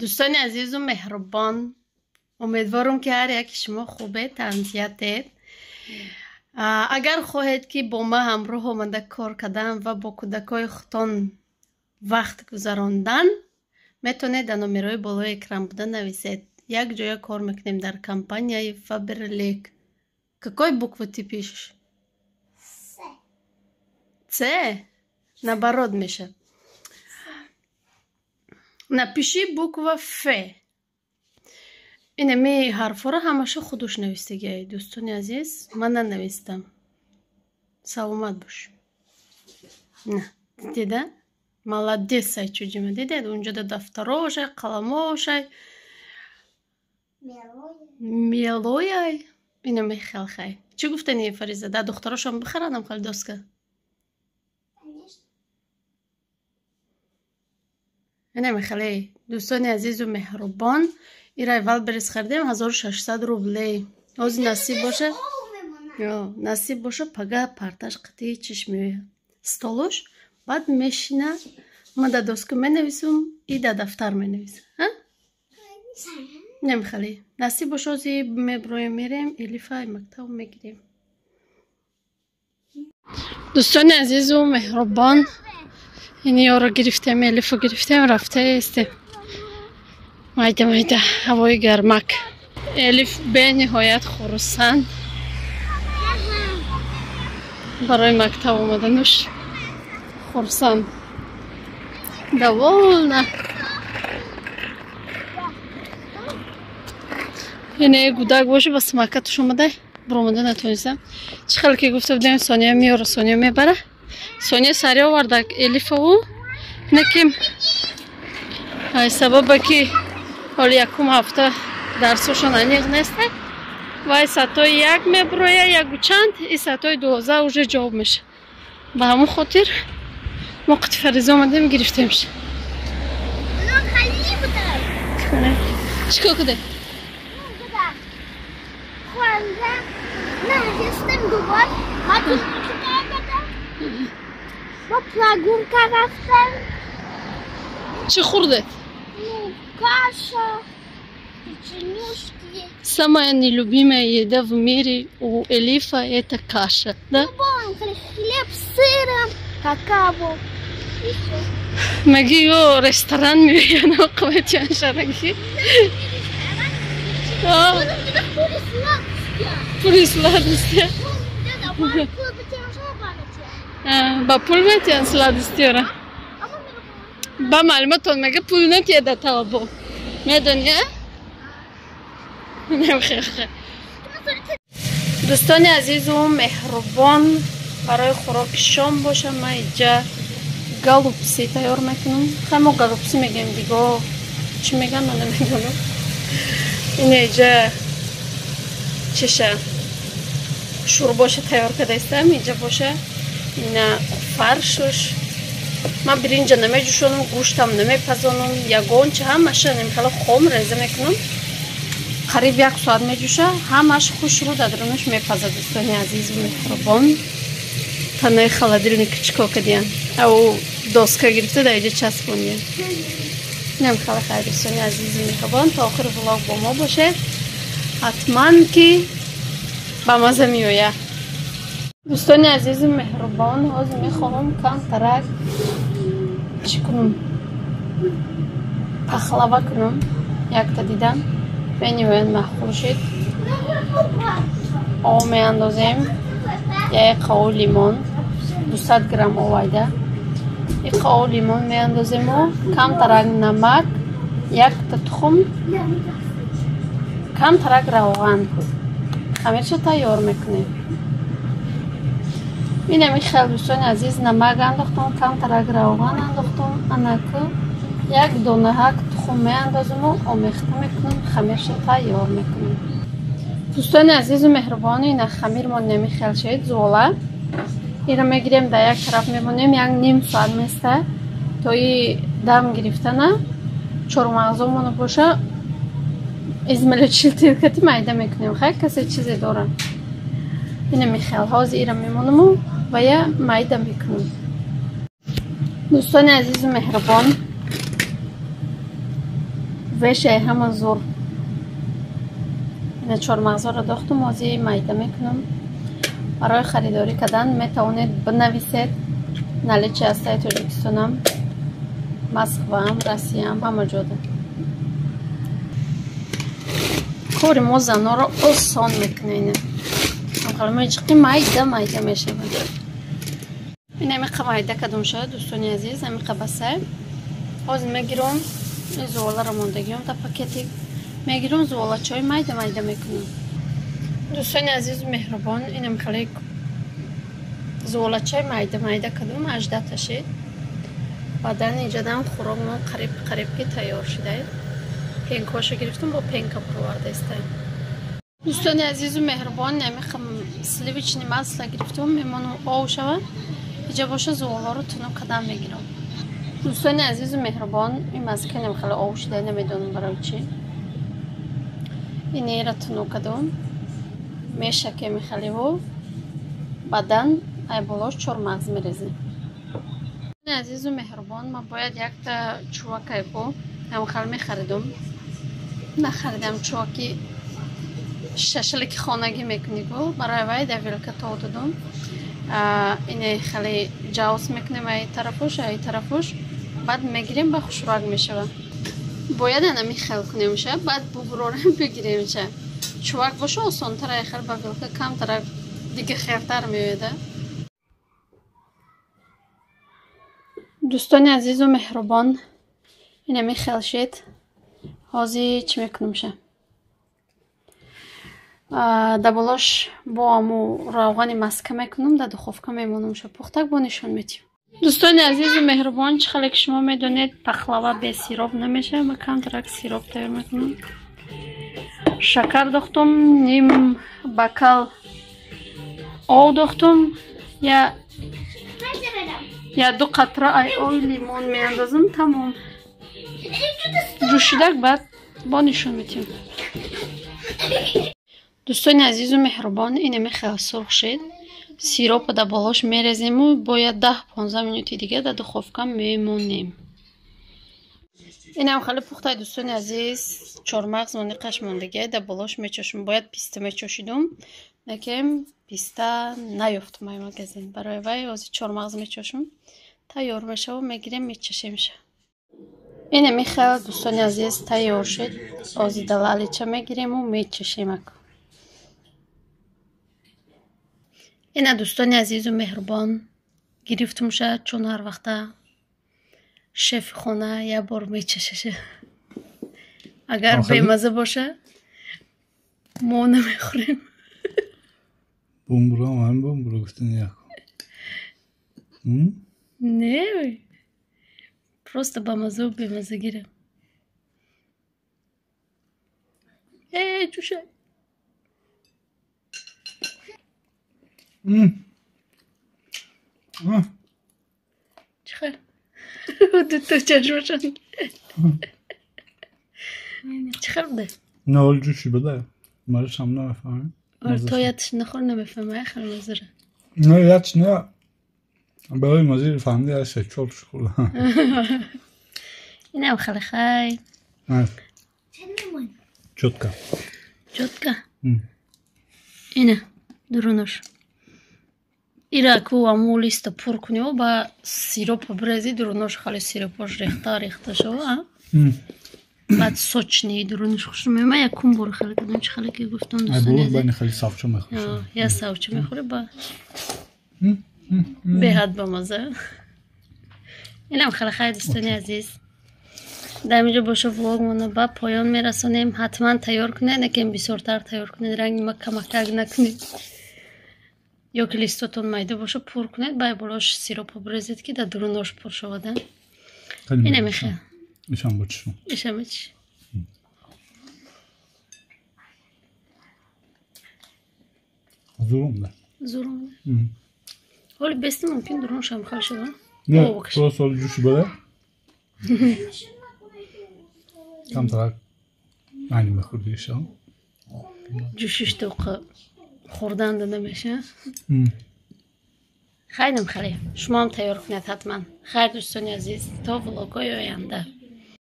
Дӯстони азизу меҳрубон, умедворам, ки ҳар яки шумо хубед, тансиҳатед. Агар хоҳед, ки бо ма ҳамроҳ омада кор кардан ва бо кӯдакҳои худтон вақт гузарондан, метавонед дар номерҳои болои экран буда нависед. Як ҷоя кор мекунем дар компанияи Фаберлик. Какой букву ты пишешь? С. Ц? Наоборот меша. Напиши буква Ф. Инами ҳарфҳоро ҳамаша худуш навистагиай, дӯстони азиз, ман нанавистам. Саломат бош. На, дидеда? Молодец, сайчуҷима, дидед? Унҷода дафтарошай, қаламошай. Мелояй. Инами хелхай. Чӣ гуфтани, Фариза? Да духтарошон бихаранам хел доска? Конечно. Инами хеле, дӯстони азизу меҳрубон, ира Вайлдберриз харидем 1600 рублей. Ҳозир насиб боша, насиб боша, пага парташ қатъи чиш меояд. Столош баъд мешина, ман дар доска менависам и дар дафтар менависам. Намехали. Насиб боша, ҳозир меброем, мерем, Элифа мактаб мегирем. Дӯстони азизу меҳрубон, ини ёро гирифтем, Элифо гирифтем, рафтаистем. Майда майда, ҳавои гармак. Элиф бениҳоят хурсанд барои мактаб омадануш, хурсанд, довольна. Ине гудак боша, ба самокаташ омада, буромада натонистам. Чӣ хеле ки гуфта будем, Сония меёра, Сония мебара. Сония сари оварда Элифову, не ки сабаба ки ҳоли якум ҳафта дарсошон аниқ неста, вай саатҳои 1 мебуроя, ягу чанд, и саатҳои 12 уже ҷавоб меша. Ба ҳамон хотир мо қити Фариза омадем, гирифтемш. Чӣ кор кудем? Бо прогулка рафтем. Чӣ хӯрдед? Каша, печенюшки. Самая нелюбимая еда в мире у Элифа это каша, да? Ну, хлеб с сыром, какао. И всё. Маги ё ресторан меоян, қувватян шараги. Пули сладости. Ба пул метиҳанд сладостиёра? Ба маълумотон мега пул натиҳада талабо. Медони, а? Дӯстони азизу меҳрубон, барои хӯроки шом боша, ман иҷа голубцы тайёр мекунам. Хай, мо голубцы мегӯем, диго чӣ мегӯянд, ман намедонам. Ина иҷа чиша шӯрбоша тайёр кардаистам, иҷа боша ина фаршуш. Ман биринҷа намеҷӯшонам, гӯштам намепазонам, ягонча ҳамаша намехела хом реза мекунам. Қариб як соат меҷӯша, ҳамаш хушрӯ дар дарунаш мепазад. Дӯстони азизу меҳрубон, танаи холодильник чӣ кор кардиян? Ау доска гирифта дар иҷа часпондиян. Намехела. Хайр, дӯстони азизу меҳрубон, то охири влог бо мо бошед, ҳатман ки ба маза меояд. Дӯстони азизу меҳрубон, ҳозир мехоҳам камтарак чӣ кунам, пахлава кунам. Якта дидам, бениҳоят маъқул шуд. Об меандозем, як қову лимон, 200 грамм овайда, як қову лимон меандозему, камтарак намак, якта тухм, камтарак равған, хамирша тайёр мекунем. Инами хел, дӯстони азиз, намак андохтам, камтарак равған андохтам, анаку як донаҳак тухм меандозиму омехта мекунам, хамирша тайёр мекунем. Дӯстони азизу меҳрубон, ина хамирмон намихел шуд, зуола. Ира мегирем, дар як тараф мемонем, як ним соат места то и дам гирифтана. Чормағзомоно боша измельчитель кати майда мекунем. Хай, касе чизе дора. Ина михел, ҳозир ира мемонаму ва я майда мекунам. Дӯстони азизу меҳрубон, Вешай ҳама зур. Ина чормағзоро дохтум, ҳозир майда мекунам. Барои харидорӣ кардан метавонед бинависед. Наличие ҳастаи Тоҷикистонам, Москваам, Россияам, ҳама ҷода. Кори мо заноро осон мекунад ина. Ҳамқалмаи майда майда мешавад. Ин ҳамиқа майда кадом шавад, дӯстони азиз, ҳамиқа басай. Ҳозир мегирам ин зуволаро мондагиам дар пакетик. Мегирам зуволачаҳои майда майда мекунам. Дӯстони азизу меҳрубон, инам хеле зуволачаи майда майда кадом 18 та шид. Баъдан инҷадам хӯрокмон қариб қариб ки тайёр шидай. Пенкоша гирифтам, бо пенка парварда истаем. Дӯстони азизу меҳрубон, ҳамиқа сливочный масло гирифтам, мемонам ов шава. Иҷа боша зуволаро тунук кадам мегирам. Дӯстони азизу меҳрубон, ин маска инам хеле ов шидай, намедонам барои чӣ. Инеро тунук кадом мешакем мехаливу, баъдан ай болош чормағз мерезем. Азизу меҳрубон, ман бояд якта чувакайку ҳамхал мехаридум. Нахаридам чуваки шашалики хонагӣ мекунику, барои вай дар вилка тов додум. Ине хеле ҷавз мекунем ай тарафуш, ай тарафуш, баъд мегирем, ба хушрак мешава. Бояд анами хел кунемша, баъд бубурорем бигиремша. Чувак боша осонтар, ай хел ба вилка камтара дига хелтар меояда. Дӯстони азизу меҳрубон, инами хел шид. Ҳозир чӣ мекунамша? Дар болош бо аму равғани маска мекунам, дар духовка мемонамша. Пухтак бо нишон метиҳам. Дӯстони азизу меҳрубон, чӣ хеле ки шумо медонед, пахлава бе сироп намешавад. Ман камтарак сироп тайёр мекунам. Шакар дохтум, ним бакал ов дохтум, я ду қатра ай ои лимон меандозам, тамом. Ҷӯшидак баъд бо нишон метиҳам. Дӯстони азизу меҳрубон, инами хел сурх шид. Сиропа дар болош мерезему бояд 10-15 минути дига дар духовка мемонем. Инам хеле пухтай, дӯстони азиз, чормағз мониқаш мондагиай, дар болош мечошем. Бояд писта мечошидум, лекин писта наёфтум ай магазин. Барои вай ҳозир чормағз мечошум, тайёр мешава, мегирем, мечашемша. Инами хел, дӯстони азиз, тайёр шид. Ҳозир далалича мегирему мечашемак. Ина дӯстони азизу меҳрубон, гирифтумша, чун ҳар вақта шефи хона як бор мечашаша. Агар бемаза боша, мо намехӯрем. Бумбурам, ҳам бумбуро гуфтани яко. Не, просто бамазаву бемаза гирам. Ҷӯша. Чӣ хел? Дуто чашмашон. Чӣ хел буда? Не, ҳоли ҷӯши буда. Мазашам намефаҳмем. То ятш нахӯр намефаҳмам, ай хел мазара. Не, ятш не. Барои мазири фаҳмида я се-чор хӯрда. Инам хеле хай. Чётко. Чётко? Ина, дурунош. Ира ку аму листа пур кунё, ба сиропа бирези, дурунош хеле сиропош рехта рехта шава. Баъд сочный дурунош хуш меояд. Ман якум бор хеле кардам, чӣ хеле ки гуфтам, дӯстони азиз. Бани хеле савча мехӯрӣ. Я савча мехӯрӣ, ба беҳад бамаза. Инам хеле хайр, дӯстони азиз. Дар инҷо боша влогмонро ба поён мерасонем. Ҳатман тайёр кунед, лекин бисёртар тайёр кунед, ранги ма камакак накунед. Ё ки листотон майда боша, пур кунед, бай болош сиропа бирезед, ки дар дурунош пур шавада. Ина мехел. Ишам бочшу. Ишам бочш. Зурумда. Зурумда. Ҳоли бести мумкин дуруншам хел шава. Не, просто ҳоли ҷӯши бада. Камтарак айни мехӯрди иша. Ҷӯшиш тоқа хӯрдан дада меша. Хайрам хеле. Шумоам тайёр кунед ҳатман. Хайр, дӯстони азиз, то влогҳои оянда.